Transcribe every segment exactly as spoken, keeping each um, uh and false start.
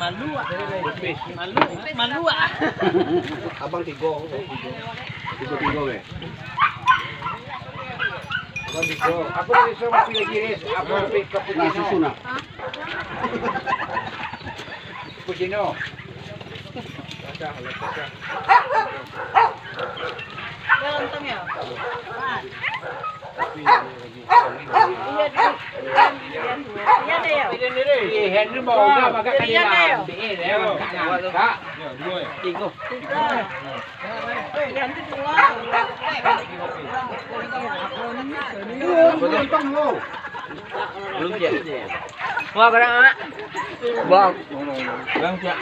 Malu, ah. Malu, malu, ah. Abang tigo. Tigo-tigo, weh. Abang tigo. Apa tadi suruh kopi lagi, Riz? Apa kopi, kopi Nah, susu, nah. Cappuccino. Iya, lontong ya? Iya, iya. Iya, deh, ya. Iya, deh, ya. Tigo. Tigo. Belum siap. Wah, barang, Mak. Bang. Bang, siap.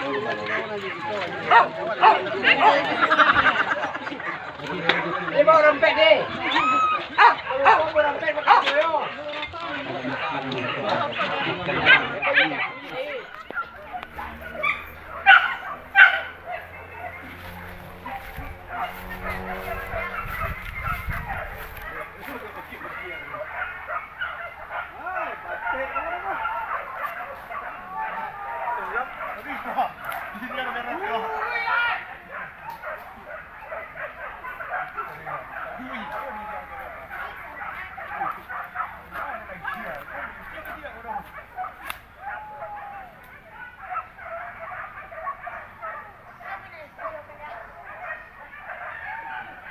Ini bawa dompet, deh. Bawa dompet, pakai dulu.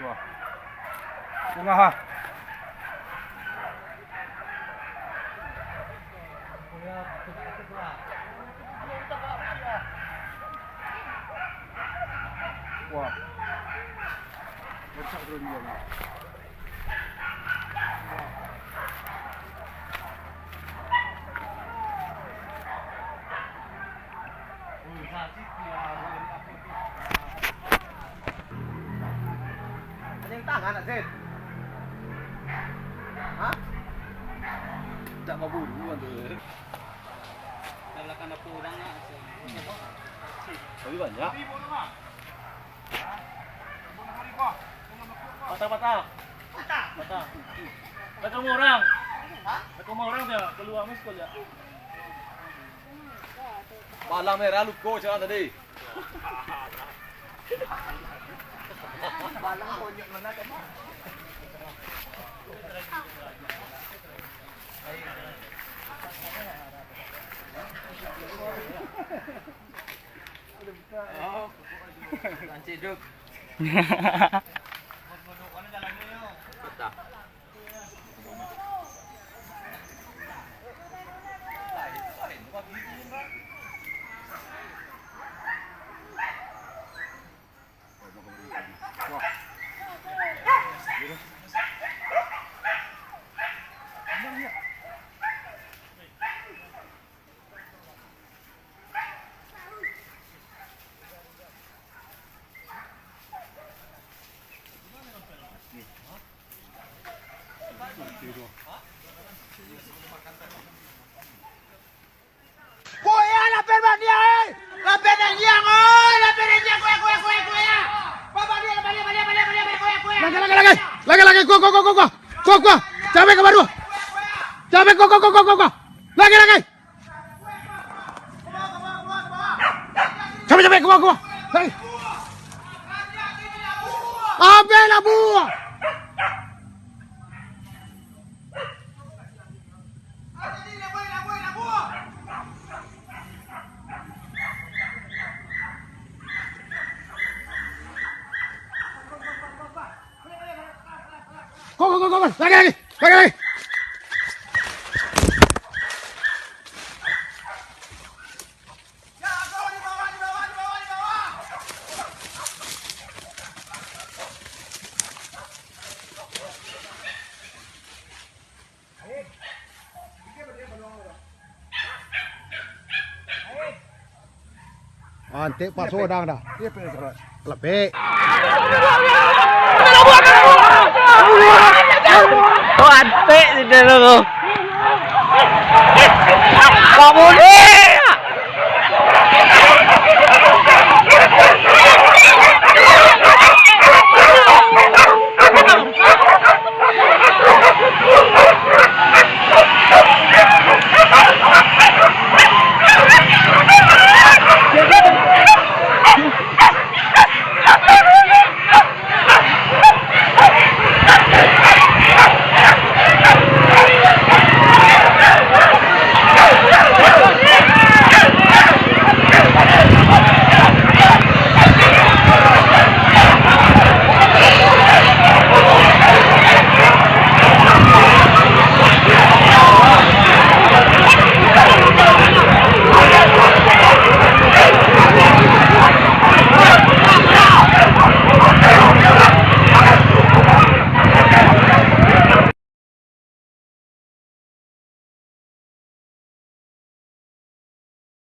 Wah. Bunga, ha. Wah. Pecah tu dia ni. Anjing tangan, nak, Zed? Hah? Tak mau bunuh tu. Dah belakang dapur orang nak. Tapi banyak. Patah, patah. Patah. Dah ke rumah orang. Dah ke rumah orang dia. Keluar miss call dia. Palang merah luko cakap tadi. Palang monyet mana kan? Aduh, buka. Lancik, Dok. Patah. Koya lapeh bandia, eh! Lapeh bandia, oi! Lapeh bandia, koya, koya, koya, koya! Babandia, babandia, babandia, babandia, koya, koya! Lagi, lagi, lagi! Lagi, lagi! Kuah, kuah, kuah, kuah, kuah! Kuah, kuah! Cabe ka baru! Cabe, kuah, kuah, kuah, kuah, kuah! Lagi, lagi! Capek, capek, kuah, kuah. Hei. Abih lah, buah. Kuah, kuah, kuah, kuah. Lagi, lagi. Lagi, lagi. Antek paso dang dah. Iya, pernah salah. Lepek. Oh, antek di dalam tu. Kamu ni.